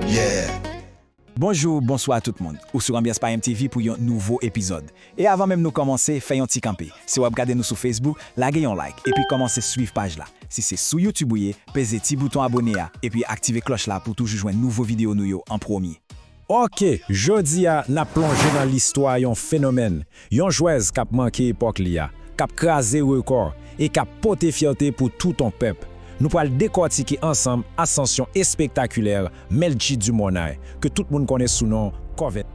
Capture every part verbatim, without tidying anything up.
Yeah. Bonjou, bonswa tout moun. Ou sou Anbyans pa M T V pou yon nouvo epizòd. E avan menm nou kòmanse, fè yon ti kanpe. Si w ap gade nou sou Facebook, lage yon like, epi kòmanse swiv paj la. Si se sou YouTube ou ye, peze ti bouton abone a, epi aktive klòch la pou toujou jwenn nouvo videyo nou yo an premye. Ok, jodi a, n ap plonje nan listwa yon fenomèn, yon jwèz k ap make epòk li a, k ap kraze rekò, e k ap pote fyète pou tout on pèp. Nou pral dekòtike ansanm asansyon espektakilè Melchie Dumornay, ke tout moun konnen sou non Corventina.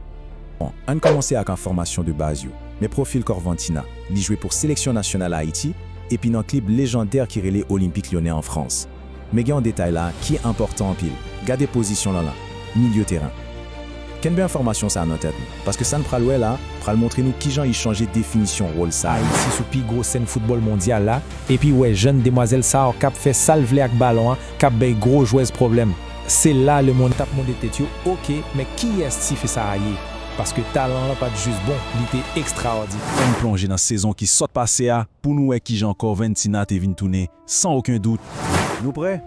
Bon, ann kòmanse ak enfòmasyon de baz yo. Men pwofil Corventina, li jwe pou seleksyon nasyonal Ayiti, epi nan klib lejandè ki rele Olympique Lyonnais an Frans. Men gen yon detay la ki enpòtan anpil. Gade pozisyon l lan la, milye teren. Kenbe enfòmasyon sa a nan tèt nou, paske sa n pral wè la pral montre nou kijan li chanje definisyon wòl sa a. Ayiti sou pi gwo sèn foutbòl mondyal la, epi wè jèn demwazèl sa a k ap fè sa l vle ak balon an, k ap bay gwo jwèz pwoblèm. Se la lemonn t ap mande tèt yo, ok, men kiyès tifi sa a ye? Paske talan l lan pa t jis bon, li te ekstraòdinè. Ann plonje nan sezon ki sot pase a pou nou wè kijan Corventina te vin tounen san okenn dout. Nou prè?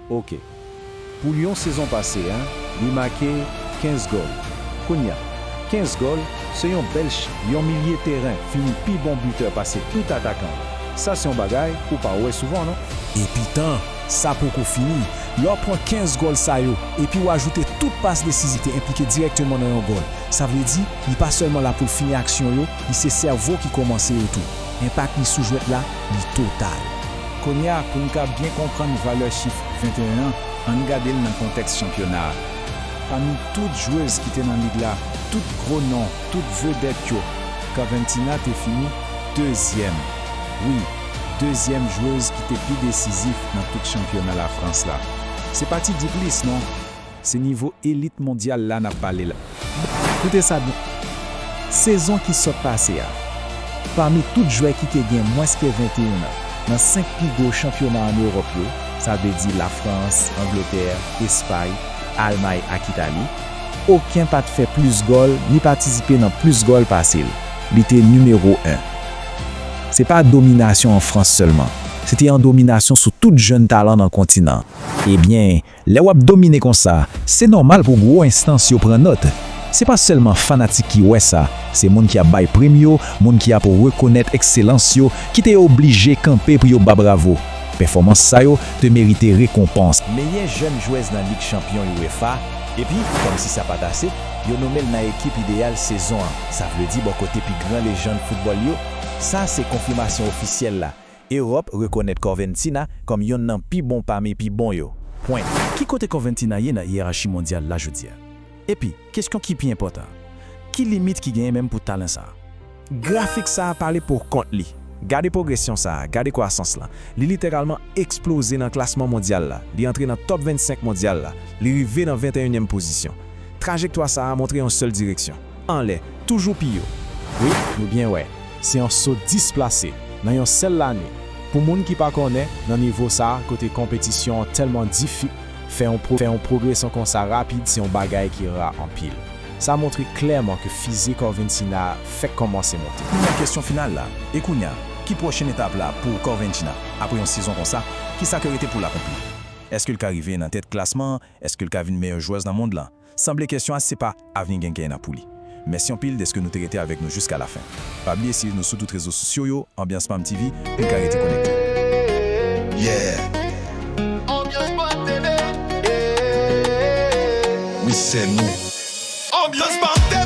Ok. Pou yon sezon pase a, li make kenz gòl. Kounye a, kenz gòl, se yon bèl chif, yon milye teren fini pi bon bitè pase tout atakan. Sa se yon bagay ou pa wè souvan, non? Epi tan, sa poko fini. Lè w pran kenz gòl sa yo, epi w ajoute tout pas desizif te enplike dirèkteman nan yon gòl, sa vle di, li pa sèlman la pou l fini aksyon yo, li se sèvo ki kòmanse yo tou. Enpak li sou jwèt la, li total. Kounye a, pou n ka byen konprann valè chif venteyen an, ann gade l nan kontèks chanpyona a. Pami tout jwèz ki te nan lig la, tout gwo non, tout vedèt yo, Corventina te fini dezyèm. Wi, dezyèm jwèz ki te pi desizif nan tout chanpyona Lafrans la. Se pa ti diplis, non. Se nivo elit mondyal la n ap pale la. Koute sa byen. Sezon ki sot pase a, pami tout jwè ki te gen mwens ke venteyen an nan senk pi gwo chanpyona ann Ewòp yo, sa vle di Lafrans, Angletè, Espay, Almay ak Itali, okenn pa t fè plis gòl ni patisipe nan plis gòl pase l. Li te nimewo en. Se pa dominasyon an Frans sèlman, se te yon dominasyon sou tout jèn talan nan kontinan an. Ebyen, lè w ap domine konsa, se nòmal pou gwo enstans yo pran nòt. Se pa sèlman fanatik ki wè sa, se moun ki ap bay prim yo, moun ki ap rekonèt ekselans yo, ki te oblije kanpe pou yo ba bravo. Pèfòmans sa yo te merite rekonpans. Meyè jèn jwèz nan Lig Chanpyon UEFA, epi, kòmsi sa pa t ase, yo nonmen l nan ekip ideyal sezon an, sa vle di bò kote pi gran lejann foutbòl yo. Sa se konfimasyon ofisyèl la. Ewòp rekonèt Corventina kòm yonn nan pi bon pami pi bon yo. Pwen. Ki kote Corventina ye nan yerachi mondyal la jodi a? Epi, kesyon ki pi enpòtan, ki limit ki genyen menm pou talan sa a? Grafik sa a pale pou kont li. Gade pwogresyon sa a, gade kwasans lan. Li literalman eksploze nan klasman mondyal la. Li antre nan top vennsenk mondyal la. Li rive nan venteyenyèm pozisyon. Trajektwa sa a montre yon sèl direksyon, anlè, toujou pi wo. Wi, nou byen wè, se yon so displase nan yon sèl lane. Pou moun ki pa konnen, nan nivo sa a, kote konpetisyon an tèlman difi, fè yon pwo-, fè yon pwogresyon konsa rapid se yon bagay ki ra anpil. Sa montre klèman ke fize Corventina a fèk kòmanse monte. Nou nan kesyon final la, e kounye a, ki pwochen etap la pou Corventina? Apre yon sezon konsa, kisa ke rete pou l akonpli? Èske l ka rive nan tèt klasman an? Èske l ka vin meyè jwèz nan mond lan? Sanble kesyon an se pa avni gen kay nan pou li. Mèsi anpil dèske nou te rete avèk nou jiska lafen. Pa bliye swiv nou sou tout rezo sosyo yo, Anbyans Pam T V, pou n ka rete konekte. Yeah! Anbyans Pam T V. Wi, se nou. Anbyans Pam T V.